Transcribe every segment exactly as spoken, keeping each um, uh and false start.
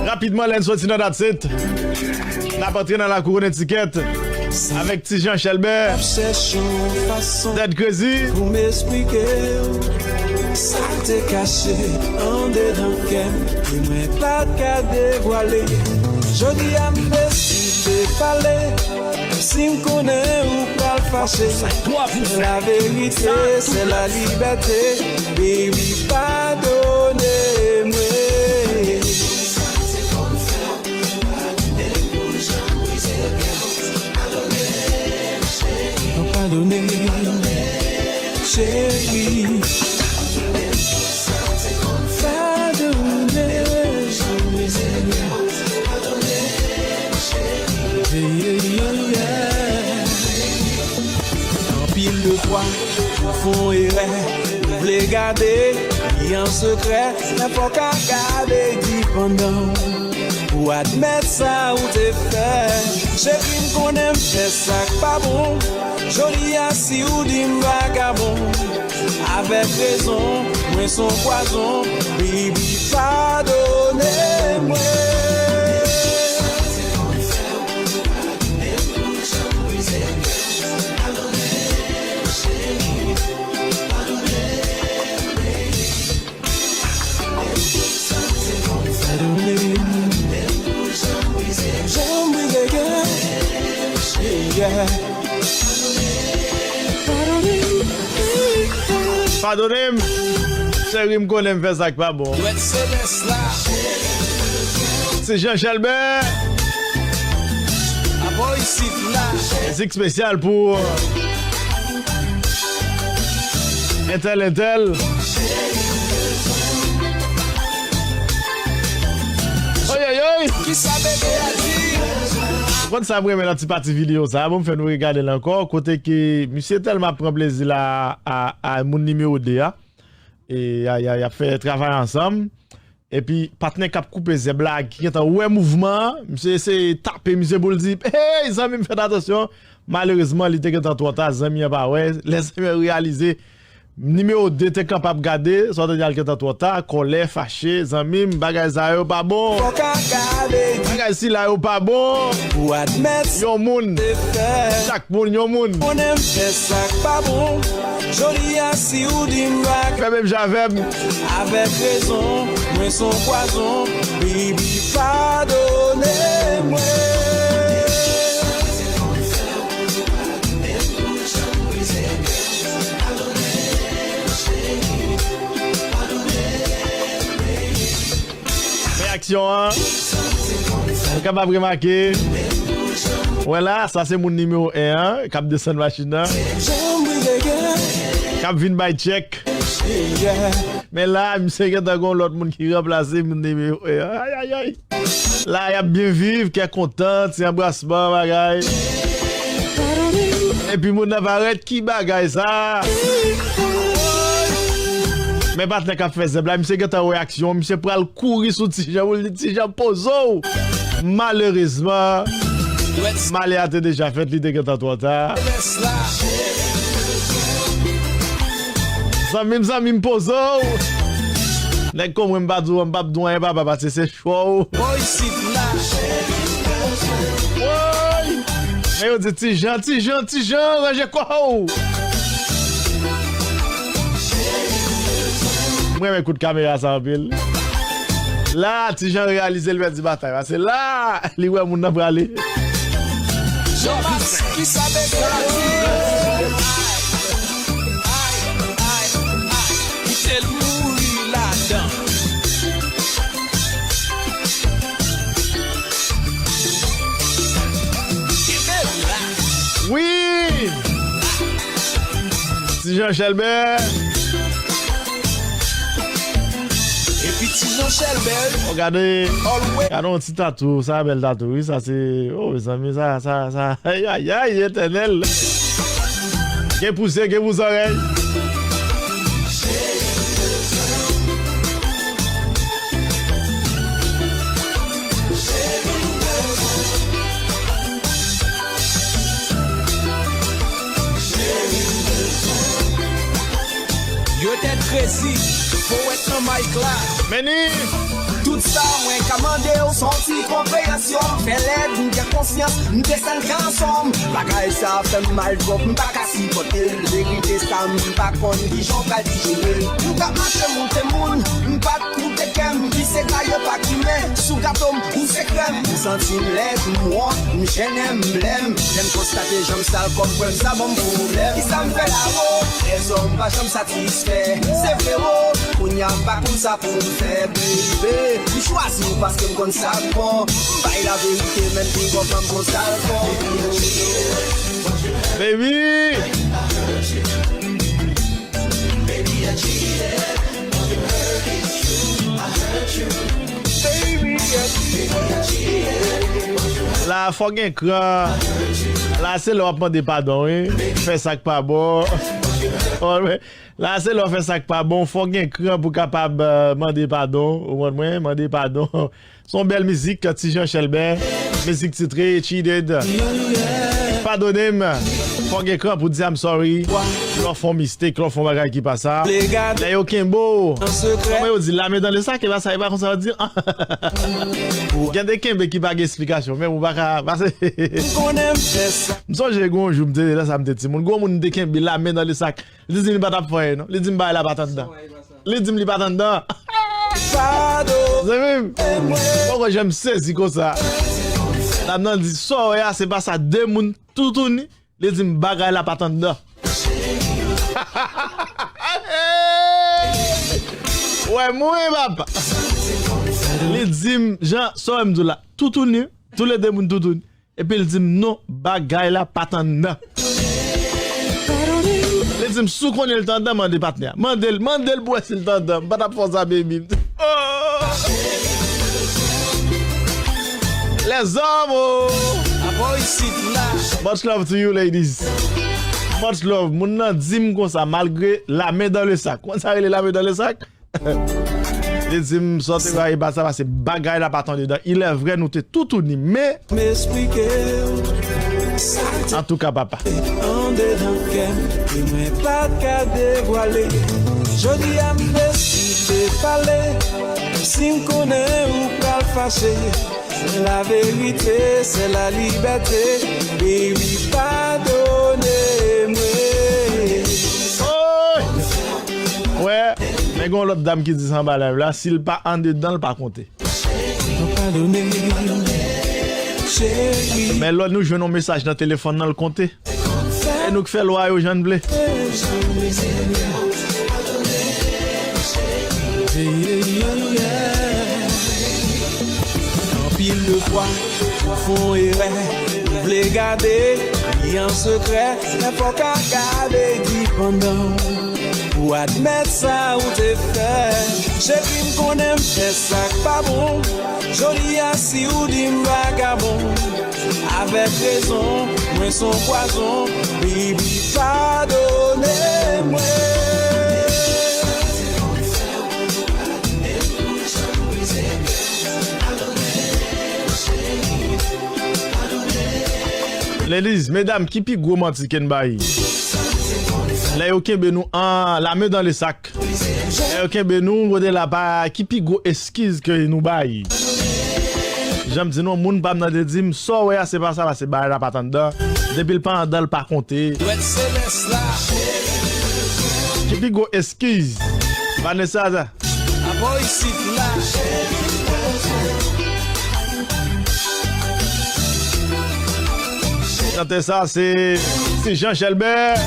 Rapidman, lè n soti nan dat set, n ap antre nan lakou René Ticket avèk Ti Jan Chèlbè. Dead Crazy. Pou m esplike w sa k te kache andedan kè m, ke mwen pa t ka devwale. Jodi a m deside pale, si m konnen ou pral fache. Laverite, se lalibète, baby, padone mwen. Padone m, cheri. Padone m. Yeah, yeah, yeah. Anpil de fwa, ou fè yon erè, ou vle gade li an sekrè, men fòk a gade li pandan pou admèt sa ou te fè. Cheri, m konnen m fè sa k pa bon. Jodi a, si ou di m vagabon, avèk rezon, mwen s on pwazon. Baby, padone mwen. Padone m, cheri, m konnen m fè sa k pa bon. Ti Jan Chèlbè. Mizik espesyal pou entèl, entèl. Oy, oy, oy. Kisa bebe a di? Ou konn sa m renmen nan ti pati videyo sa, bon, m fè nou regade l ankò, kote ke misye tèlman ap pran plezi la a, a moun nimewo de a. E y a, y a, y ap fè travay ansanm. Epi patnè k ap koupe zèb la ki gentan wè mouvman an, misye eseye tape misye pou l di, hey, zanmi m, fèt atansyon. Malerezman, li te gentan twò ta, zanmi an pa wè. Lè zanmi an reyalize nimewo de te kanpe ap gade, sa w tande a, l gentan twò ta, kòlè, fache, zanmi m, bagay sa yo pa bon. Fòk a gade. Bagay sila yo pa bon. Pou admèt yon moun, chak moun, yon moun. Konnen m fè sa k pa bon. Jodi a, si ou di m vagabon, fè menm jan avè m. Avèk rezon, mwen s on pwazon. Baby, padone mwen. Reyaksyon an, ou kapab remake. Wè la, sa se moun nimewo en an k ap desann machin nan. K ap vin bay tchèk. Men la, misye gentan gen yon lòt moun ki ranplase moun nimewo en an. Ay, ay, ay. La, y ap byen viv, kè kontan, ti anbrasman, bagay. Epi moun nan parèt, ki bagay sa? Men patnè k ap fè zèb la, misye gentan wè aksyon, misye pral kouri sou Ti Jan pou l di, Ti Jan, poze w. Malerezman, malè a te deja fèt, li te gentan twò ta. Zanmi m, zanmi m, poze w. Nèg kon mwen, m pa di w, m p ap di w anyen, papa, paske se cho w. Bò isit la. Woy! Men yo di, Ti Jan, Ti Jan, Ti Jan, ranje kò w. Mwen renmen kout kamera sa anpil. La, Ti Jan reyalize l pèdi batay la. Se la, li wè moun nan prale. Jonas, kisa bebe a di? Ay, ay, ay, kite l mouri ladan. Kenbe la. Wi! Ti Jan Chèlbè. Epi Ti Jan Chèlbè. Oh, gade. Always. Gade yon ti tatou. Sa bèl tatou, wi. Sa se, oh, mezanmi, sa, sa, sa. Ay, ay, ay, Etènèl. Gen pou zye, gen pou zòrèy. Yo tèt krezi, powèt nan mic la. Meni! Tout sa mwen ka mande w, se yon ti konpreyansyon. M fè lèd, m gen konsyans, m desann kanson m. Bagay sa fè m mal twòp, m pa ka sipòte l. Verite sa, m pa konn kijan w pral dijere l. M t ap mache moute moun, m pa t koute kè m. Ki se ka yo pa kimen, sou gato m, ou se krèm. M santi m lèd, m wont, m jennen, m blèm. Lè m konstate jan m sal kò m, frè m, sa ban m pwoblèm. Kisa m fè la, wo? Lèzòm pa janm satisfè. Se vre, wo. Kounye a, m pa konn sa pou m fè, baby. M chwazi w paske m konn sa k bon. M bay laverite, menm pi gwo fanm konn sa l bon. Baby! La, fò gen kran. La, se lè w ap mande padon, wi. Fè sa k pa bon. La, se lè w fè sa k pa bon. Fò gen kran pou kapab, euh, mande padon. Ou konprann mwen? Mande padon. Se yon bèl mizik, Ti Jan Chèlbè. Mizik titre Cheated. Padone m. Fò gen kran pou di I'm sorry. Lè w fè yon mistake, lè w fè yon bagay ki pa sa. Lè yo kenbe w. Kòman yo di, la men dan le sak, e pa sa, e pa konsa yo di. Gen de kenbe ki pa gen esplikasyon, men ou pa ka pase. M sonje gen yon jou, m te, lè sa m te timoun. Gon moun m te kenbe la men dan le sak. Li di m li pa t ap fè anyen, non. Li di m bagay la pa t anndan. Li di m li pa t anndan. Zanmi m, poko janm sezi konsa. Dam nan di, sa w wè a, se pa sa, de moun toutouni. Li di m bagay la pa t anndan. Wè mwen, papa. Li di m, Jan, sa w wè m di w la, toutouni, toulede moun toutouni. Epi l di m, non, bagay la pa t anndan. Li di m, si w konnen l t anndan, mande patnè a. Mande l, mande l pou wè si l t anndan. M pa t ap fè w sa, baby. Oh! Les hommes, oh! Apa isit la. Much love to you, ladies. Much love. Moun nan di m konsa, malgre la men dan le sak. Konn sa rele la men dan le sak? Li di m, sa w te bay, e pa sa, pase bagay la pa t anndan. Il est vrai, nou te toutouni, men. M esplike w sa k te antouka, papa. Andedan kè m, e mwen pa t ka devwale. Jodi a, m deside pale, menm si m konnen ou pral fache. Laverite, se lalibète, baby, padone mwen. Oy! Wè, men gen yon lòt dam ki di sa anba live la, si l pa andedan, l pa konte. Padone, cheri. Men lè nou jwenn yon mesaj nan telefòn nan, l konte. E nou k fè lwa yo jan n vle. Anpil de fwa, ou fè yon erè, ou vle gade li an sekrè, men fò w ka gade li pandan w pou admèt sa ou te fè. Cheri, m konnen m fè sa k pa bon. Jodi a, si w di m vagabon, avèk rezon, mwen s on pwazon, baby, padone mwen. Ladies, medam, ki pi gwo manti ke n bay? Lè yo kenbe nou an la men dan le sak. Lè yo kenbe nou, kote la pa, ki pi gwo eskiz ke nou bay? Jan m di nou, moun pa m nan te di m, sa w wè a, se pa sa, pase bagay la pa t anndan. Depi l pa anndan, l pa konte. Dwèt selès la. Ki pi gwo eskiz? Vanessa, sa. Apa isit la. Chantè sa, se, se Jean Chelbert.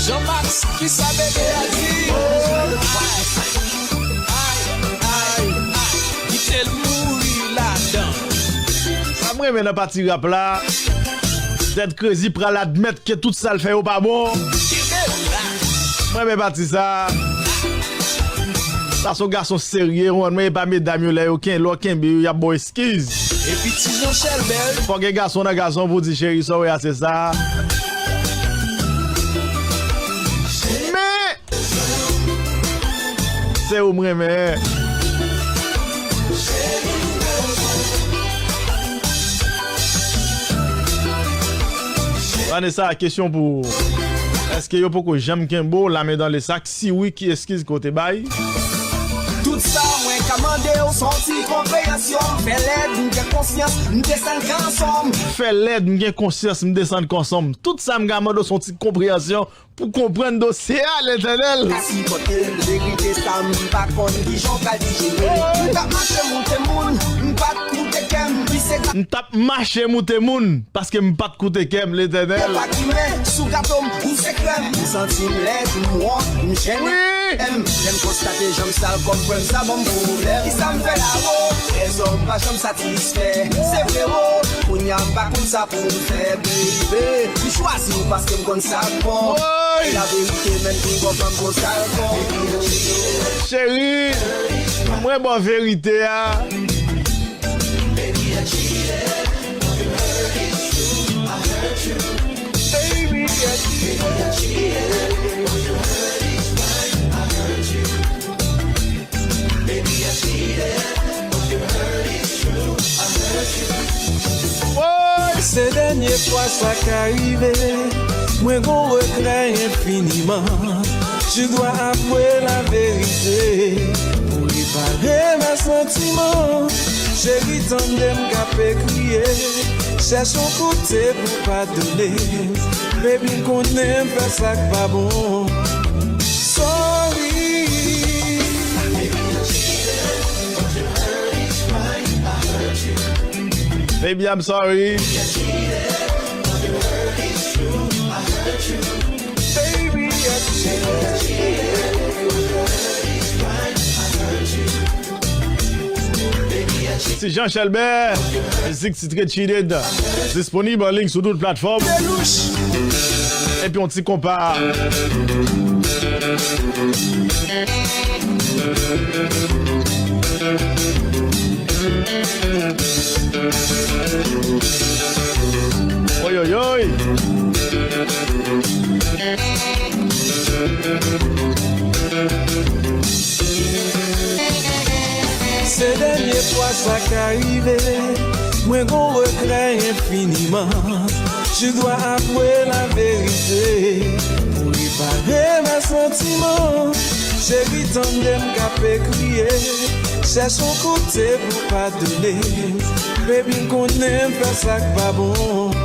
Jean Max, kisa bebe a di? Ay, ay, ay, kite l mouri ladan. Sa m renmen nan pati rap la, Ted Crazy pral admèt ke tout sa l fè yo pa bon. Mwen renmen pati sa. Sa se yon gason serye, ou konprann, men e pa medam yo, lè yo ken, lè w kenbe yo, y ap ba w eskiz. Epi ti Jean Chelbert. Fò gen gason nan gason pou di, cheri, sa w wè a, se sa. Men, se ou m renmen. Vanessa, kesyon pou ou. Èske yo poko janm kenbe w lamen dan lesak? Si wi, ki eskiz ke w te bay? Tout sa mwen ka mande w, se yon ti konpreyansyon. M fè lèd, m gen konsyans, m desann kanson m. Fè lèd, m gen konsyans, m desann kanson m. Tout sa m ka mande w, se yon ti konpreyansyon pou konprann dosye a, Letènèl. Ka sipòte l, verite sa, m pa konn kijan w pral dijere. M t ap mache moute moun, m pa t koute kè m, pi se M t ap mache moute moun, paske m pa t koute kè m, Letènèl. Papa ki men sou gato m, ou se krèm. M santi m lèd, m wont, m jennen. Wi. M, lè m konstate jan m sal kò m, frè m, sa ban m pwoblèm. Kisa m fè la, wo? Trezò m pa janm satisfè. Se vre, wo. Kounye a m pa konn sa pou m fè, baby. M chwazi w paske m konn sa k bon. Woy! E laverite, menm king of fanm, gon sal fon. Cheri, mwen ba w verite a. Baby, I cheated. Baby, I cheated. Baby, I cheated. Woy! Se dènye fwa sa ka rive, mwen gon regrè enfiniman. Tu dois avouer la vérité. Pou repare mes sentiments, cheri, tande m k ap kriye. Chèche yon kote pou padone. Baby, m konnen m fè sa k pa bon. Sorry. Baby, I'm sorry. Se Jean Chalbert, mizik titre Cheated. Disponib an liy sou tout platfòm. Epi yon ti konpa. Oy, oy, oy. Se dènye fwa sa ka rive, mwen gon regrè enfiniman. Tu dois avouer la vérité. Pou repare mes sentiments, cheri, tande m k ap kriye. Chèche yon kote pou padone. Baby, m konnen m fè sa k pa bon.